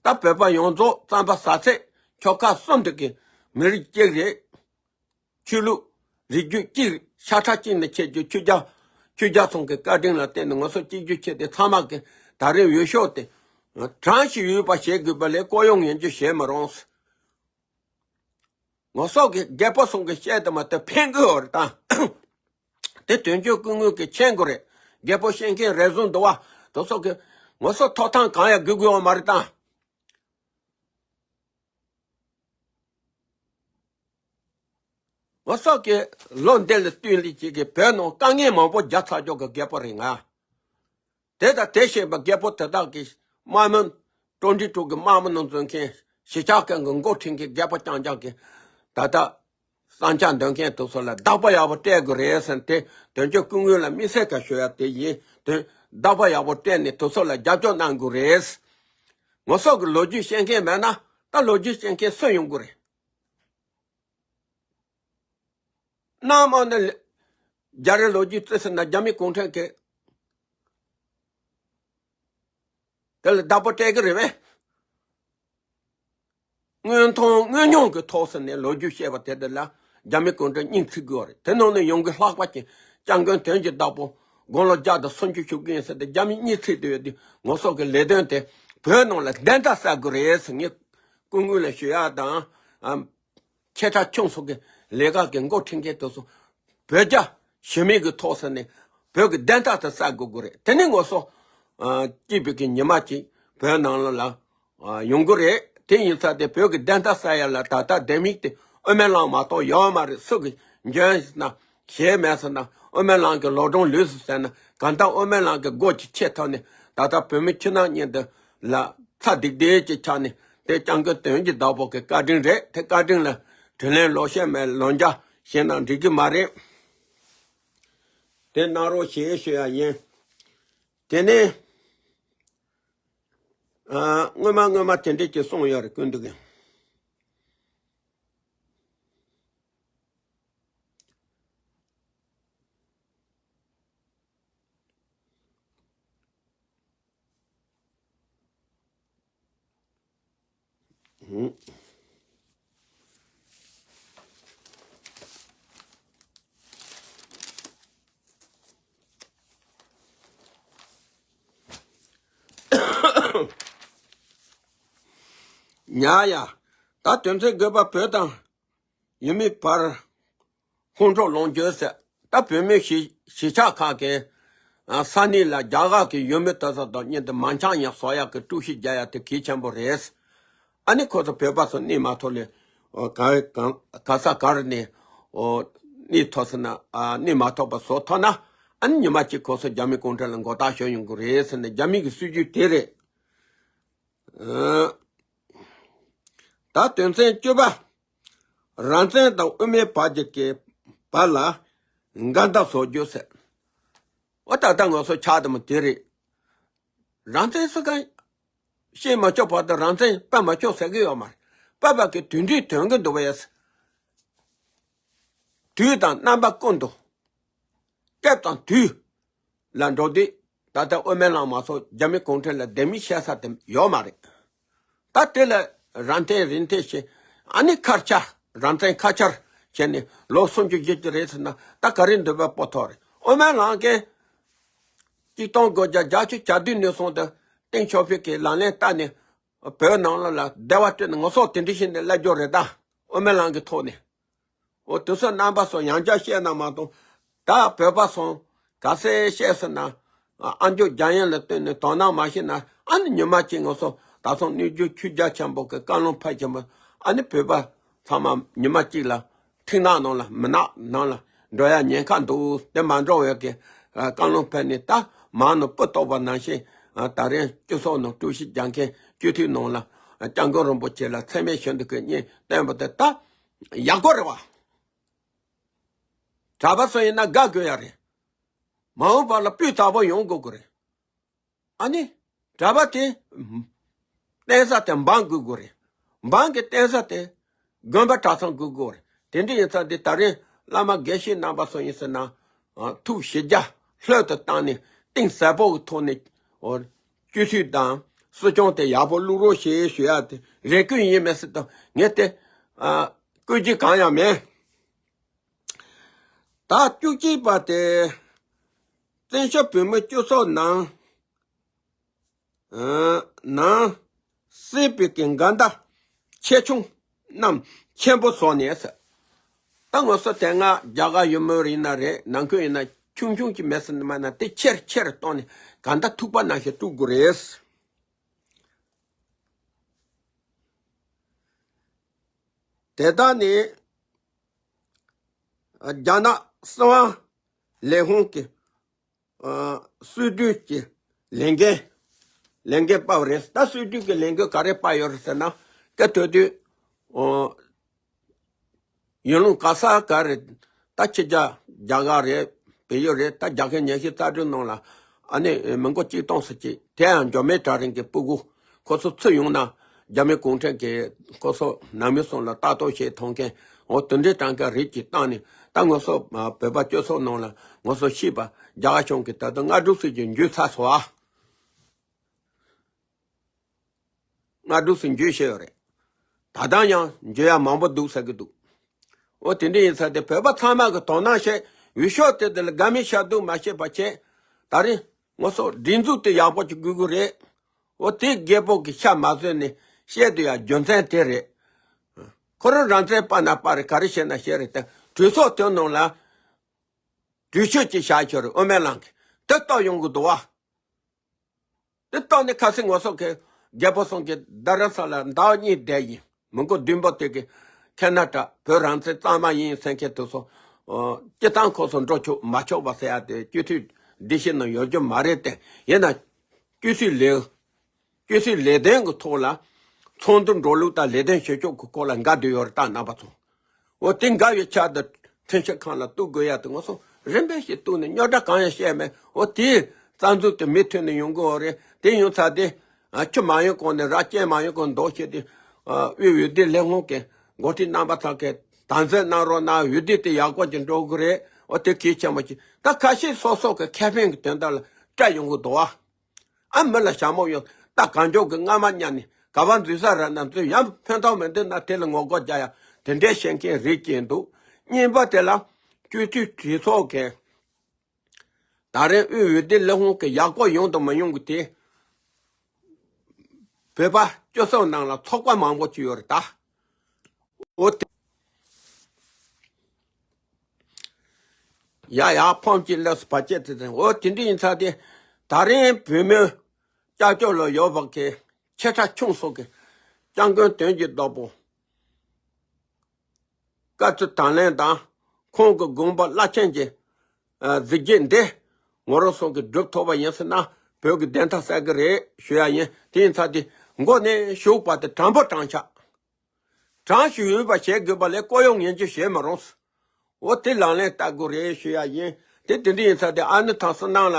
ད་བོད་པ་ཡོངས་རྫོགས་རྩམ་པ་ཟ་ཚད་ཆོལ་ཁ་གསུམ་དུ་གི་མི་རིགས་གཅིག་རེད། ཆོས་ལུགས་རིགས་རྒྱུད་གཅིག་རེད། ཤ་ཁྲག་གཅིག་ནས་ཁྱེར་རྒྱུ་ཆོས་རྒྱལ་ཆོས་རྒྱལ་ཚང་གི་བཀའ་དྲིན་ལ་བརྟེན་ནས་ང་ཚོ་གཅིག་གྱུར་ཆེ་དེ་ཚང་མ་གི་ད་རེས་འོས་ཤོག་དེ་གྲངས་ཤིག་ཡོད་པ་བྱེད་དགོས་པ་ལས་ལྐོག་གཡོ་ངན་ཇུས་བྱེད་མི་རུང་། ང་ཚོ་གི་རྒད་པོ་ཚང་གི་བཤད་དུ་མ་དེ་ཕན་གི་ཡོད་རེད་ད། དེ་དོན་གཅོད་སྐུ་ངོ་གི་མཁྱེན་དགོས་རེད། རྒད་པོ་བཤད་མཁན་རེ་ཟུང་འདུག་བ། དེ་ཚོ་གི་ང་ཚོ་ཐོབ་ཐང་གང་ཡང་དགོས་དགོས་ཡོད་མ་རེད་ད། ང་ཚོ་གི་ལོ་འདི་ལ་བསྟུན་ལས་ཅིག་གི་བོད་ནང་དཀའ་ངལ་མང་པོ་རྒྱག་ཚར་ཀྱོག་གི་རྒད་པོ་རེད་ང་། དེ་དང་དེ་བྱས་པ་རྒད་པོ་དེ་དག་གི་དམག་མི་ཀྲོང་ཀྲི་ཀྲུག་གི་དམག་མི་ནང་འཛུལ་མཁན་གཞིས་ཆགས་ཁང་གི་འགོ་ཁྲིད་མཁན་རྒད་པོ་རྐྱང་རྐྱང་གི་ད་ལྟ་བསམ་འཆར་འདོན་མཁན་དེ་ཚོ་ལ་བདག་པོ་ཡག་པོ་སྤྲད་དགོས་རེད་ཟེར་ཏེ། དོན་གཅོད་སྐུ་ངོ་ལ་དམིགས་བསལ་ག་ཞུ་ཡ་དེ་ཡིན། དོན་བདག་པོ་ཡག་པོ་སྤྲད་ནས་དེ་ཚོ་ལ་རྒྱབ་སྐྱོར་གནང་དགོས་རེད། ང་ཚོ་གི་ལོ་རྒྱུས་ཤེས་མཁན་མེད་ན་ད་ལོ་རྒྱུས་ཤེས་མཁན་སུ་ཡོང་གི་རེད། གནའ་མ་ནས་རྒྱ་རི་ལོ་རྒྱུས་བརྩི་ཟེར་ན་རྒྱ་མི་གུང་ཁྲན་གྱིས་དེ་ལ་བདག་པོ་སྤྲད་གི་རེད་པས། དངོས་མཐོང་དངོས་མྱོང་གི་ཐོག་ཟེར་ནས་ལོ་རྒྱུས་བཤད་པ་དེ་འདྲ་ལ་རྒྱ་མི་གུང་ཁྲན་སྙིང་ཚིག་གི་ཡོད་རེད། དེ་ནང་ནས་ཡོང་གི་ལྷག་པ་ཅན་སྐྱབས་མགོན་དོན་གྱི་བདག་པོ་དགུང་ལོ་བརྒྱ་དང་སུམ་ཅུ་བཞུགས་ཀྱི་ཡིན་ཟེར་ཏེ་རྒྱ་མི་སྙིང་ཚིག་དེ་ཡོད་དུས་ང་ཚོ་གི་ལས་དོན་དེ་བོད་ནང་ལ་བདེན་མཐའ་གསལ་དགོས་རེད་ཟེར། ངས་སྐུ་ངོ་ལ་ཞུ་ཡ་དང་། ཆེ་ཕྲ་ཆུང་གསུམ་གྱི་ལས་ཀ་གི་འགོ་ཁྲིད་མཁན་དེ་ཚོ་བོད་རྒྱ་ཞི་མོལ་གྱི་ཐོག་ཟེར་ནས་བོད་ཀྱི་བདེན་མཐའ་དེ་གསལ་དགོས་ཀྱི་རེད། དེ་ནས་ང་ཚོ་ཨ་སྐྱིད་པའི་གི་ཉི་མ་ཅིག་བོད་ནང་ལ་ཨ་ཡོང་གི་རེད། དེ་ཡིན་ཙང་དེ་བོད་ཀྱི་བདེན་མཐའ་གསལ་ཡ་ལ་ད་ལྟ་ལྡེ་མིག་དེ་དབུ་མའི་ལམ་མ་གཏོགས་ཡོད་མ་རེད། སུ་གི་འཇོན་ཟེར་ན་ཞེ་མེད་ཟེར་ན་དབུ་མའི་ལམ་གྱི་ལོ་གྲངས་ལོས་སུ་ཟེར་ན་གང་ལྟར་དབུ་མའི་ལམ་གྱི་སྒོ་ཅིག་ཕྱེ་ཐུབ་ནས་ད་ལྟ་བོད་མི་ཕྱི་ནང་གཉིས་འདི་ལ་ཚ་སྡིག་སྡིག་ཅིག་ཆགས་ནས་དེ་སྐྱབས་མགོན་དོན་གྱི་བདག་པོ་གི་བཀའ་དྲིན་རེད། དེ་བཀའ་དྲིན་ལ་དྲིན་ལན་ལོག་ཤེས་མེད་ལོ་འཇའ་བྱས་ན་འགྲིག་གི་མ་རེད། དེ་གནང་རོགས་ཞེས་ཞུ་ཡ་ཡིན། དེ་ནས་ཨ་སྔོན་མ་སྔོན་མ་དེ་འདྲས་ཀྱི་གསུངས་ཡོད་རེད་ཀུན་འདུག་གི། ཉ་ཡ། ད་དོན་ཚན་དགུ་པ་བོད་དང་ཡུལ་མིའི་བར་ཁོང་ཁྲོ་ལངས་རྒྱུ་ཟེར། ད་བོད་མི་གཞིས་གཞིས་ཆགས་ཁག་གི་ས་གནས་ལ་རྒྱ་གར་གྱི་ཡུལ་མི་དེ་ཚོ་དང་མཉམ་དུ་མ་འཆམ་ཡང་བཟོ་ཡག་གི་དཀྲུག་ཤིང་རྒྱག་ཡག་དེ་གལ་ཆེན་པོ་རེད། ཨ་ནི་ཁོ་ཚོ་བོད་པ་ཚོ་གནས་མ་ཐོབ་ལས་ག་ག་ག་ས་ག་རུ་གནས་གནས་ཐོབ་ཟེར་ན་གནས་མ་ཐོབ་པ་བཟོ་ཐུབ་ན་ཨ་ནི་ཉི་མ་གཅིག་ཁོ་ཚོ་རྒྱ་མི་གུང་ཁྲན་ལ་མགོ་བཏགས་ཞོན་ཡོང་གི་རེད་ཟེར་ནས་རྒྱ་མི་གི་སྲིད་ཇུས་དེ་རེད། ད་དོན་ཚན་བཅུ་པ། རང་བཙན་དང་དབུ་མའི་བར་གྱི་གི་བར་ལ་འགལ་ཟླ་བཟོ་རྒྱུ་ཟེར། འོ་ད་ལྟ་ང་ཚོ་ཆགས་དུ་མ་དེ་རེད། རང་བཙན་སུ་གང་བཤད་མ་ཆོག་བར་དུ་རང་བཙན་སྤེལ་མ་ཆོག་ཟེར་གི་ཡོད་མ་རེད། སྤེལ་བ་གི་དུས་འདི་དོན་གི་འདུག་པས། དུས་དང་རྣམ་པ་ཀུན་ཏུ། སྐབས་དང་དུས་ལ་འགྲོ་དུས་ད་ལྟ་དབུ་མའི་ལམ་མ་སོགས་རྒྱ་མི་གུང་ཁྲན་ལ་ལྡེ་མིག་བཤད་ས་དེ་ཡོད་མ་རེད། ད་དེ་ལ་རང་བཙན་རིན་ཐེ་ཞེས་ཨ་ནི་ཁ་ཆར་རང་བཙན་ཁ་ཆར་བྱས་ནས་ལོ་སུམ་ཅུ་བཞི་ཅུ་རེད་ཟེར་ན་ད་ག་རེ་འདོད་པ་པོ་ཐོག་རེད། དབུ་མའི་ལམ་གྱི་གཅིག་སྟོང་དགུ་བརྒྱ་བརྒྱད་ཅུ་གྱ་བདུན་ནས་བཟུང་སྟེ་ཏེང་ཞའོ་ཕིང་གིས་ལག་ལེན་བསྟར་ནས་བོད་ནང་ལ་ལ་བདེ་བ་སྤྲད་ནས་ང་ཚོ་དེ་འདྲ་ཞིག་ནས་སླེབས་རྒྱུ་རེད་ད། དབུ་མའི་ལམ་གྱི་ཐོག་ནས། འོ་དེ་ཚོ་རྣམ་པ་ཚོ་ཡང་བསྐྱར་བཤད་ན་མ་གཏོགས་ད་བོད་པ་ཚོ་ག་ཚད་བཤད་ཟེར་ན་ཨ་མཆོག་རྒྱ་ཡན་ལ་བསྟུན་ནས་དོ་སྣང་མ་བྱས་ན་ཨ་ནི་ཉི་མ་གཅིག་ང་ཚོ་ད་ཚོང་གནས་རྒྱུ་ཆོས་རྒྱ་ཆེན་པོ་གི་བཀའ་བློན་ཕལ་ཆེན་པོ་ཨ་ནི་བོད་པ་ཚང་མ་ཉི་མ་གཅིག་ལ་ཐིག་ནག་ནང་ལ་མུན་ནག་ནང་ལ་འགྲོ་ཡ་ཉེན་ཁ་འདུག་དེ་མ་འགྲོ་བའི་གི་བཀའ་བློན་ཕེབས་ནས་ད་མང་ནང་སྤུ་གཏོགས་པ་ནང་བཞིན་ད་རེས་སྤྱི་ཚོགས་ནང་དཀྲུག་ཤིང་རྒྱག་མཁན་སྤྱི་འཐུས་ནང་ལ་སྐྱབས་མགོན་རིན་པོ་ཆེ་ལ་མཚན་སྨད་ཞུ་འདུག་གི་གཉེན་བསྟན་པ་དེ་ད། ཡག་པོ་རེད་བ། གྲྭ་པ་ཚོ་ཡིན་ན་དགའ་དགོས་ཡ་རེད། མ་འོངས་པ་ལ་སྤུས་དག་པོ་ཡོང་དགོས་ཀྱི་རེད། ཨ་ནི། གྲྭ་པ་དེ། བསྟེན་ས་དེ་འབངས་དགོས་དགོས་རེད། འབངས་ཀྱི་བསྟེན་ས་དེ། དགོན་པ་གྲྭ་ཚང་དགོས་དགོས་རེད། དེ་འདྲ་ཡིན་ཙང་དེ་ད་རིང་བླ་མ་དགེ་བཤེས་རྣམ་པ་ཚོ་ཡིན་ཟེར་ན། ཨ། ཐུགས་ཞི་རྒྱ་ལྷོད་དུ་བཏང་ནས་གཏིང་ཟབ་པོ་གི་ཐོག་ནས། ཨོ། སྤྱི་འཐུས་དང་སྲིད་སྐྱོང་དེ་ཡག་པོ་བླུག་རོགས་ཞེས་ཞུ་ཡ་དེ་རེ་སྐུལ་ཡིན་མེད་ཟེར་དུས་ངས་དེ། ཨ། བསྐུལ་རྒྱུ་གང་ཡང་མེད། ད་བཅུ་གཅིག་པ་དེ་བཙན་བྱོལ་བོད་མི་སྤྱི་ཚོགས་ནང་། ཨ། ནང་སྲིད་པའི་གི་འགལ་ཟླ་ཆེ་ཆུང་རྣམས་ཆེན་པོ་བཟོ་ནས་ཟེར། ད་ང་ཚོ་དེ་སྔ་རྒྱ་གར་ཡུལ་མི་ཡིན་ན་རེད། ནང་ཁུལ་ཡིན་ན་ཆུང་ཆུང་ཅིག་མེད་ཟེར་ན་མ་ན་དེ་ཆེར་ཆེར་གཏོང་ནས་གང་ལྟར་ཐུག་པ་ནང་བཞིན་བཀྲུ་དགོས་རེད། དེ་དག་ནི་རྒྱ་ནག་སྲིད་དབང་ལས་ཁུངས་ཀྱི། ཨ། སྲིད་གྲོས་ཀྱི་ལས་འགན་ལས་འགན་པ་རེད། ད་སྲིད་གྲོས་ཀྱི་ལས་འགན་ག་རེ་པ་ཡོད་རེད་ཟེར་ན། སྐབས་དེ་དུས། ཨ། ཡུལ་ལུང་ག་ས་ག་རེད། ད་ཕྱི་རྒྱལ་རྒྱ་གར་རེད། བལ་ཡུལ་རེད། ད་རྒྱལ་ཁབ་ཉི་ཤུ་རྩ་དྲུག་ནང་ལ། ཨ་ནི་མི་མགོ་གཅིག་སྟོང་ཙམ་ཅིག་དེ་ཡང་འབྱོར་མེད་གྲལ་རིམ་གྱི་སྤུ་གུ། ཁོ་ཚོ་ཚུར་ཡོང་ན་རྒྱ་མི་གུང་ཁྲན་གྱིས་ཁོ་ཚོ་ནང་མི་ཚོ་ལ་ལྟ་རྟོག་བྱེད་ཐུབ་མཁན། འོ། དེ་འདྲའི་གྲངས་ཀ་རིགས་ཀྱིས་བཏང་ནས། ད་ང་ཚོ་བོད་པ་སྤྱི་ཚོགས་ནང་ལ་ང་ཚོ་ཤེས་པ་རྒྱ་གར་གཞུང་གིས་ད་ལྟ་སྔ་དྲོ་ཟེར་གྱི་འཇུས་ཚར་སོང་ཨ། སྔ་དྲོ་ཟེར་འཇུས་བྱས་ཡོད་རེད། ད་ལྟ་ཡང་འཇུས་ཡ་མང་པོ་འདུག་ཟེར་གྱི་འདུག་འོ། དེ་འདྲ་ཡིན་ཙང་དེ་བོད་པ་ཚང་མ་གི་དོ་སྣང་བྱས། འོས་ཤོག་དེ་དེ་ལ་དགའ་མི་ཤ་སྡུག་མ་བྱེད་པ་བྱས། ད་རེས་ང་ཚོ་སྒྲིག་འཛུགས་དེ་ཡག་པོ་ཅིག་དགོས་ཀྱི་རེད། འོ། དེ་རྒད་པོ་གི་ཤ་མ་ཟོས་ནས་བཤད་དུ་ཡ་རྒྱུ་མཚན་དེ་རེད། ཁོ་རང་རང་བཙན་པ་ན་པ་རེད། ག་རེ་བྱས་ན་བྱས་རེད་དེ། གྲོས་ཚོགས་དེ་ནང་ལ་གྲོས་ཆོད་ཅིག་བཞག་ཆོག་རེད། དབུ་མའི་ལམ་གྱི་དེ་གཏོར་ཡོང་གི་འདུག་བ། དེ་གཏོར་ནས་ཁ་སང་ང་ཚོ་གི་རྒད་པོ་ཚོ་གི་རྡ་རམ་ས་ལ་ཟླ་བ་གཉིས་བསྡད་ཡིན། མི་མགོ་བདུན་པོ་དེ་གི་ཁེ་ན་ཌ་བོད་རང་བཙན་གཙང་མ་ཡིན་ཟེར་མཁན་དེ་ཚོ། ཨོ། སྤྱི་བཏང་ཁོ་ཚོ་འགྲོ་ཆོག་མ་ཆོག་པ་ཟེར་ཡ་དེ་སྤྱི་འཐུས་སྡེ་བཞི་ནང་ཡོད་རྒྱུ་མ་རེད་དེ། ཡིན་ན་སྤྱི་འཐུས་ལས། སྤྱི་འཐུས་ལས་དོན་གྱི་ཐོག་ལ་ཚོགས་འདུ་འགྲོ་ལུགས་དང་ལས་དོན་བྱེད་ཕྱོགས་ཀྱི་སྐོར་ལ་འགལ་འདུ་ཡོད་རེད། ད་རྣམ་པ་ཚོ། འོ། དེ་འགལ་བའི་ཆ་དེ་ཁྲིམས་ཞིབ་ཁང་ལ་གཏུག་དགོས་ཡ་དེ་ང་ཚོ་རིམ་པས་ཤིག་གཏུག་ནས་རྙོག་དྲ་གང་ཡང་བཤད་མེད། འོ། དེའི་རྩ་འཛུགས་དེ་མུ་མཐུད་ནས་ཡོང་གི་ཡོད་རེད། དེ་ཡོང་ཚར་དེ། ཨ། ཆུ་མ་ཡོང་གོང་ནས་ར་སྐྱེལ་མ་ཡོང་གོང་འདོགས་བྱས་ཏེ། ཨ། དབུས་འོས་བསྡུ་ལས་ཁུངས་ཀྱི་འགོ་ཁྲིད་རྣམ་པ་ཚོ་གིས་དམ་འཛིན་གནང་རོགས་གནང་། འོས་བསྡུ་དེ་ཡག་པོ་ཅིག་འགྲོ་གི་རེད། འོ། དེ་གལ་ཆེན་པོ་ཅིག་ད་ཁ་ཤས་སོ་སོ་གི་ཁེ་ཕན་གྱི་དོན་དག་ལ་སྐྲག་ཡོང་གི་འདུག་བ། ཨ། མི་ལ་ཞྭ་མོ་ཡོད། ད་གང་མགྱོགས་ཀྱི་རྔ་མ་བརྙ་ནས་ག་པར་འཛུལ་ས་རག་ན་འཛུལ། ཡང་ཕན་ཐོགས་མི་འདུག་ན་དེ་ལ་ངོ་རྒོལ་རྒྱག་ཡ། དེ་འདྲའི་བཤད་མཁན་རིགས་ཀྱིས་འདུག་གཉིས་པ་དེ་ལ་སྤྱི་འཐུས་གྲོས་ཚོགས་ཀྱིས་ད་རེས་དབུས་འོས་བསྡུ་ལས་ཁུངས་ཀྱི་ཡག་པོ་ཡོང་དང་མ་ཡོང་གི་དེ། བོད་པ་སྤྱི་ཚོགས་ནང་ལ་ཚོགས་པ་མང་པོ་ཅིག་ཡོད་རེད་ད། འོ་དེ། ཡ་ཡ། ཕོམ་གཅིག་ལས་སུ་བར་ཆད་དེ་དང་། འོ། དེ་འདྲ་ཡིན་ཙང་དེ། ད་རིང་བོད་མི་སྐྱབས་བཅོལ་ལ་ཡོད་པ་གི་ཆེ་ཕྲ་ཆུང་སོགས་ཀྱི་སྐྱབས་མགོན་དོན་གྱི་བདག་པོ་བཀའ་བརྩི་དང་ལེན་དང་། ཁོང་གི་དགོངས་པ་རླབས་ཆེན་གྱི་ཨ་གཟི་བརྗིད་འདི་ང་རང་ཚོ་གིས་སྒྲུབ་ཐུབ་པ་ཡིན་ཟེར་ན་བོད་ཀྱི་བདེན་མཐའ་གསལ་གི་རེད་ཞུ་ཡ་ཡིན། དེ་ཡིན་ཙང་དེ་མགོ་ནས་གཞུག་བར་དུ་དྲང་པོ་དྲང་ཆགས། དྲང་ཞིང་ཡོད་པ་བྱེད་དགོས་པ་ལས་ལྐོག་གཡོ་ངན་ཇུས་བྱེད་མི་རུང་། འོ། དེ་ལག་ལེན་བསྟར་དགོས་རེད་ཞུ་ཡ་ཡིན། དེ་དེ་འདྲ་ཡིན་ཙང་དེ་ཨ་ནི་ཐང་སུ་ནང་ལ་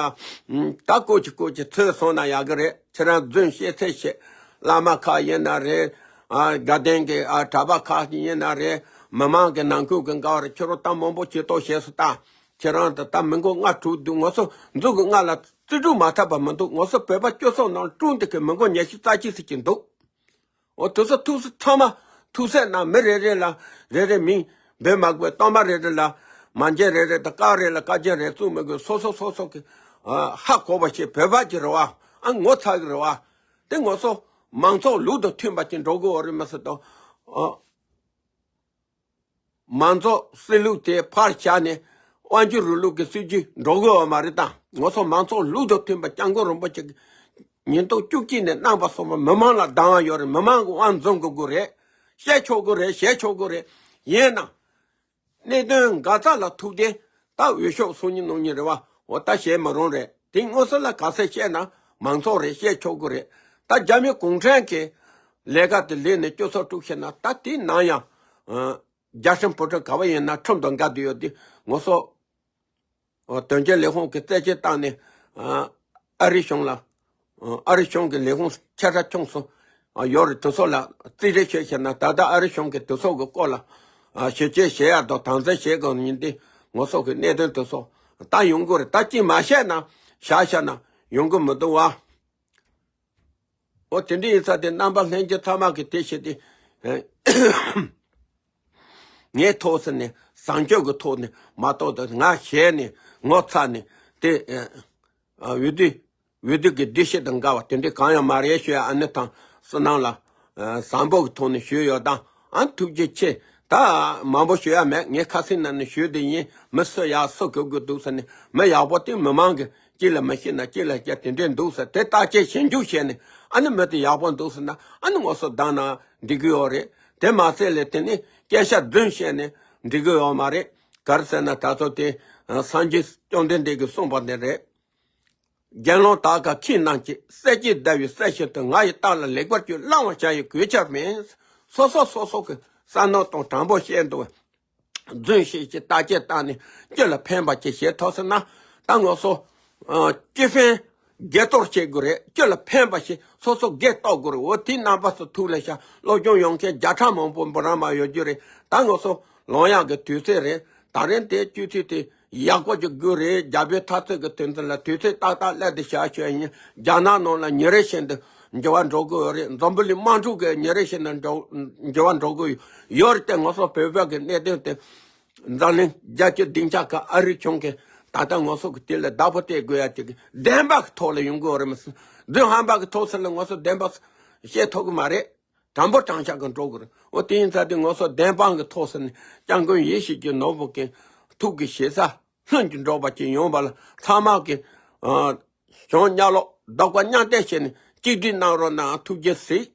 ད་ཀོ་ཅི་ཀོ་ཅི་ཚོས་སོང་ན་ཡག་གི་རེད། ཁྱེད་རང་རྫུན་བཤད་ཚད་བཤད། བླ་མ་ཁག་ཡིན་ན་རེད། ཨ། དགའ་ལྡན་གྱི་ཨ་གྲྭ་པ་ཁག་ཡིན་ན་རེད། མི་མང་གི་ནང་ཁུལ་གྱི་འགལ་བ་རེད། ཁྱེད་རང་ད་མང་པོ་བྱེད་ཐུབ་བྱས་སོང་ད། ཁྱེད་རང་ད་ད་མི་མགོ་ལྔ་དྲུག་འདུག་ང་ཚོ་མཛུབ་གུ་ལྔ་ལ་རྩིས་སྤྲོད་མ་ཐུབ་པ་མི་འདུག་ང་ཚོ་བོད་པ་སྤྱི་ཚོགས་ནང་དཀྲུག་འདི་གི་མི་མགོ་ཉི་ཤུ་རྩ་གཅིག་ཙམ་ཅིག་འདུག་འོ། དེ་ཚོ་ཐུགས་སུ་ཚང་མ་ཐུགས་སྲས་ན་མི་རེ་རེ་ལ་རེ་རེ་མིང་འབོད་མ་དགོས། གཏོར་མ་རེ་རེ་ལ་མ་འཇལ་རེ་རེ་དང་། དཀར་རེ་ལ་དཀར་རྒྱན་རེ་བཙུགས་མི་དགོས། སོ་སོ་སོ་སོ་གི་ཨ་ཧ་གོ་བ་བྱེད། བོད་པ་གི་རེད་བ། ཨ་ངོ་ཚ་གི་རེད་བ། དེ་ང་ཚོ་མང་ཚོགས་ལུགས་དང་མཐུན་པ་ཅིག་འགྲོ་དགོས་བ་རེད་མ་ཟད་དང་། ཨ། མང་ཚོགས་སྲིད་ལུགས་དེ་ཕར་བཞག་ནས་དབང་སྒྱུར་རིང་ལུགས་ཀྱི་སྲིད་ཇུས་འགྲོ་དགོས་བ་མ་རེད་ད། ང་ཚོ་མང་ཚོགས་ལུགས་དང་མཐུན་པ་སྐྱབས་མགོན་རིན་པོ་ཆེ་གིས་ཉིས་སྟོང་བཅུ་གཅིག་ནས་གནང་བ་སོང་བ་མི་མང་ལ་སྡང་བ་ཡོད་རེད། མི་མང་གི་དབང་འཛིན་དགོས་དགོས་རེད། བཤད་ཆོག་དགོས་རེད། བྱེད་ཆོག་དགོས་རེད། ཡིན་ན་གནད་དོན་འགག་རྩ་ལ་ཐུག་སྟེ་ད་འོས་ཤོག་སོང་ཉིན་གནང་ཉིན་རེད་བ། འོ། ད་བྱེད་མི་རུང་རེད། དེ་དངོས་སུ་ལ་ག་ཚད་བཤད་ན་མང་ཚོགས་རེད། བཤད་ཆོག་དགོས་རེད། ད་རྒྱ་མི་གུང་ཁྲན་གྱི་ལས་ཀ་དེ་ལས་ནས་སྤྱི་ཚོགས་དཀྲུག་བྱས་ན་ད་དེ་ནང་ཡང་། ཨ། རྒྱལ་སྲུང་བུ་ཕྲུག་ག་བ་ཡིན་ན་ཁྲིམས་དང་འགལ་དུ་ཡོད་དེ། ང་ཚོ་ཨོ་དོན་གཅོད་ལས་ཁུངས་ཀྱི་རྩད་གཅོད་བཏང་ནས། ཨ། ཨ་རི་གཞུང་ལ། ཨ་རི་གཞུང་གི་ལས་ཁུངས་ཆེ་ཕྲ་ཆུང་སོ་ཡོད་རེད། དེ་ཚོ་ལ་རྩིས་རེ་བྱས་བྱས་ན། ད་ལྟ་ཨ་རི་གཞུང་གིས་དེ་ཚོ་གི་སྐོར་ལ་ ཨ་ཞིབ་དཔྱད་བྱེད་ཡག་དང་དམ་འཛིན་བྱེད་དགོས་ཡིན་ཏེ། ངོ་སོགས་ཀྱི་གནད་དོན་དེ་ཚོ་ད་ཡོང་གི་རེད། ད་ཅིག་མ་བཤད་ན་བཞག་བཞག་ན་ཡོང་གི་མི་འདུག་བ། འོ་དེ་འདྲ་ཡིན་ཙང་དེ་རྣམ་པ་ལྷན་རྒྱས་ཚང་མ་གི་དེ་བྱེད་དེ། ངའི་ཐོག་ཟེར་ནས་བཟང་སྤྱོད་ཀྱི་ཐོག་ནས་མ་གཏོགས་ད་ང་ཞེད་ནས་ངོ་ཚ་ནས་དེ་འོས་བསྡུ་འོས་བསྡུ་གི་འདུ་ཤེས་དང་འགལ་བ་དེ་འདྲའི་གང་ཡང་མ་རེད་ཞུ་ཡ། ཨ་ནི་དང་བསོད་ནམས་ལགས་བཟང་པོ་གི་ཐོག་ནས་ཞུས་ཡོད་དང་། ཨ་ཐུགས་རྗེ་ཆེ། ད་མང་པོ་ཞུ་ཡ་མེད། ངས་ཁ་སེང་ནང་ནས་ཞུས་དེ་ཡིན། མི་སུ་ཡག་སུ་གི་དགོས་འདུག་ཟེར་ནས་མི་ཡག་པོ་དེ་མི་མང་གི་གཅིག་ལ་མི་ཤེས་ན་གཅིག་ལ་སྐྱ་དེ་འདྲས་འདུག་ཟེར། དེ་བརྟག་དཔྱད་ཞིབ་འཇུག་བྱས་ནས་ཨ་ནི་མི་དེ་ཡག་པོ་འདུག་ཟེར་ན་ཨ་ནི་ངོ་སོ་བདམས་ན་འགྲིག་གི་ཡོད་རེད། དེ་མ་ཚད་ལས་དེ་ནི་སྐད་ཆ་བདུན་བཤད་ནས་འགྲིག་གི་ཡོད་མ་རེད། ག་རེ་ཟེར་ན་ད་ཚོ་དེ་སངས་རྒྱས་བཅོམ་ལྡན་འདས་ཀྱིས་གསུངས་པ་ནི་རེད། དགེ་སློང་དག་ག་ཁྱེད་རྣམས་ཀྱིས་སྲས་བཅས་བདག་བསྐྱེད་བསད་ཕྱིར་དུ་ང་ཡི་རྟ་ལ་ལེགས་པར་གྱུར་བླང་བར་བྱ་ཡི་གུས་ཕྱིར་མིན། སོ་སོ་སོ་སོ་གི་བསམ་མནོ་དང་དྲང་པོ་བཤད་འདུག་རྫུན་བཤད་ཀྱི་བརྟག་དཔྱད་བཏང་ནས་སྤྱི་ལ་ཕན་པ་ཅིག་བྱེད་ཐུབ་ཟེར་ན། ད་ང་ཚོ་སྤྱི་ཕན་སྒེར་གཏོར་བྱེད་དགོས་རེད། སྤྱི་ལ་ཕན་པ་ཞིག་སོ་སོ་སྒེར་གཏོར་དགོས་རེད། འོ་དེའི་རྣམ་པ་ཚོ་ཐུགས་ལ་བཞག་སློབ་སྦྱོང་ཡོང་མཁན་བརྒྱ་ཕྲག་མང་པོ་འབུམ་རམས་པ་ཡོད་རྒྱུ་རེད། ད་ང་ཚོ་ལོང་ཡག་གི་དུས་ཚོད་རེད། ད་རིང་དེ་སྤྱི་འཐུས་དེ་ཡག་པོ་ཅིག་དགོས་རེད། རྒྱ་བོད་འཐབ་རྩོད་ཀྱི་དོན་ཚན་ལ་དུས་ཚོད་ཏག་ཏག་སླེབས་ཏེ་བཞག་ཆོག་ཡིན། རྒྱ་ནག་ནང་ལ་ཉིན་རེ་བཞིན་དུ་འགྱུར་བ་འགྲོ་གི་ཡོད་རེད། འཛམ་བུ་གླིང་དམག་འཁྲུག་གི་ཉིན་རེ་བཞིན་དུ་འགྲོ་འགྱུར་བ་འགྲོ་གི་ཡོད་རེད་དེ། ང་ཚོ་བོད་པ་གི་གནད་དོན་དེ་འཛམ་གླིང་རྒྱལ་སྤྱི་སྡིངས་ཆ་ཁག་ཨ་རི་གཞུང་གིས་ད་ལྟ་ང་ཚོ་གི་དེ་ལ་བདག་པོ་སྤྲད་དགོས་ཡ་ཅིག་བདེན་པ་གི་ཐོག་ལ་ཡོང་གི་ཡོད་རེད། མི་སྲིད་བདུན་ཧམ་པ་གི་ཐོག་ཚད་ལ་ང་ཚོ་བདེན་པ་བཤད་ཐུབ་གི་མ་རེད། དྲང་པོ་དྲང་བཞག་གི་འགྲོ་དགོས་རེད། འོ་དེ་ཡིན་ཙང་དེ་ང་ཚོ་བདེན་དཔང་གི་ཐོག་ཟེར་ནས་སྐྱབས་མགོན་ཡིད་བཞིན་གྱི་ནོར་བུ་མཁན་ཐུགས་ཀྱི་ཞེ་ས་ལྷུན་གྱིས་འགྲོགས་པ་ཅིག་ཡོང་བ་ལ་ཚང་མ་གི་ཨ་གཞུང་གཉའ་ལོག་བདག་པ་མཉམ་འདེགས་བྱས་ནས་གཅིག་སྒྲིལ་གནང་རོགས་གནང་། ཐུགས་རྗེ་གཟིགས།